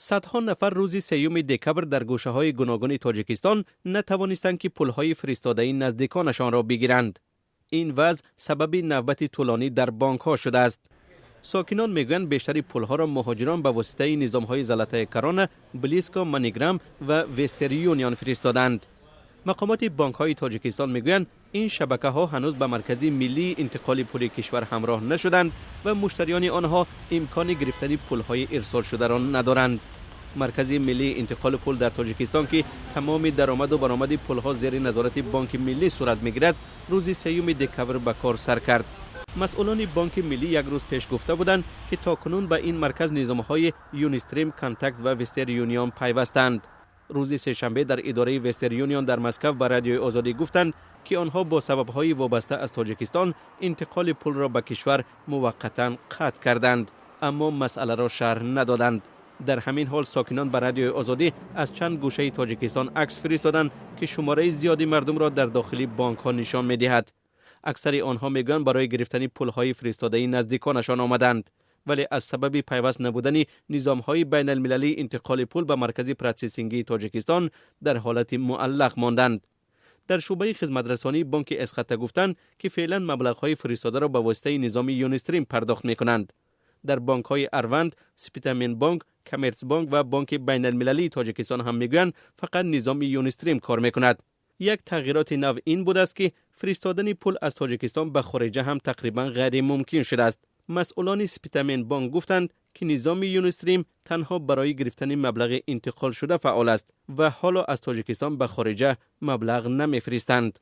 Садҳо нафар рӯзи 3 декабр дар гӯшаҳои гуногуни Тоҷикистон натавонистанд, ки пулҳои фиристодаи наздиконашонро бигиранд. Ин вазъ сабаби навбати тӯлонӣ дар бонкҳо шудааст. Сокинон мегӯянд, бештари пулҳоро муҳоҷирон ба воситаи низомҳои Золотая Корона, Блиско, Маниграм ва Вестерн Юнион фиристоданд. Мақомоти бонкҳои Тоҷикистон мегӯянд, ин шабакаҳо ҳанӯз ба маркази миллии интиқоли пули кишвар ҳамроҳ нашуданд ва муштариёни онҳо имкони гирифтани пулҳои ирсолшударо надоранд. Маркази миллии интиқоли пул дар Тоҷикистон, ки тамоми даромаду баромади пулҳо зери назорати Бонки Миллӣ сурат мегирад, рӯзи 3 декабр ба кор сар кард. Масъулони Бонки Миллӣ як рӯз пеш гуфта буданд, ки то кунун ба ин марказ низомҳои Юнистрим, Контакт ва Вестерн Юнион пайвастанд. Рӯзи сешанбе дар идораи Вестерн Юнион дар Москав ба Радиои Озодӣ гуфтанд, ки онҳо бо сабабҳои вобаста аз Тоҷикистон интиқоли пулро ба кишвар муваққатан қатъ карданд, аммо масъаларо шарҳ надоданд. Дар ҳамин ҳол сокинон ба Радиои Озодӣ аз чанд гӯшаи Тоҷикистон акс фиристоданд, ки шумораи зиёди мардумро дар дохили бонкҳо нишон медиҳад. Аксари онҳо мегӯянд, барои гирифтани пулҳои фиристодаи наздиконашон омаданд, вале аз сабаби пайваст набудани низомҳои байналмилалии интиқоли пул ба маркази процессингии Тоҷикистон дар ҳолати муаллақ монданд. Дар шӯъбаи хизматрасонии бонки Эсхата гуфтанд, ки феълан маблағҳои фиристодаро ба воситаи низоми Юнистрим пардохт мекунанд. Дар бонкҳои Арванд, Спитамен Бонк, Коммерсбонк ва Бонки Байналмилалии Тоҷикистон ҳам мегӯянд, фақат низоми Юнистрим кор мекунад. Як тағйироти нав ин будааст, ки фиристодани пул аз Тоҷикистон ба хориҷа ҳам тақрибан ғайримумкин шудааст. Масъулони Спитамен Бонк гуфтанд, ки низоми Юнистрим танҳо барои гирифтани маблағи интиқолшуда фаъол аст ва ҳоло аз Тоҷикистон ба хориҷа маблағ намефиристанд.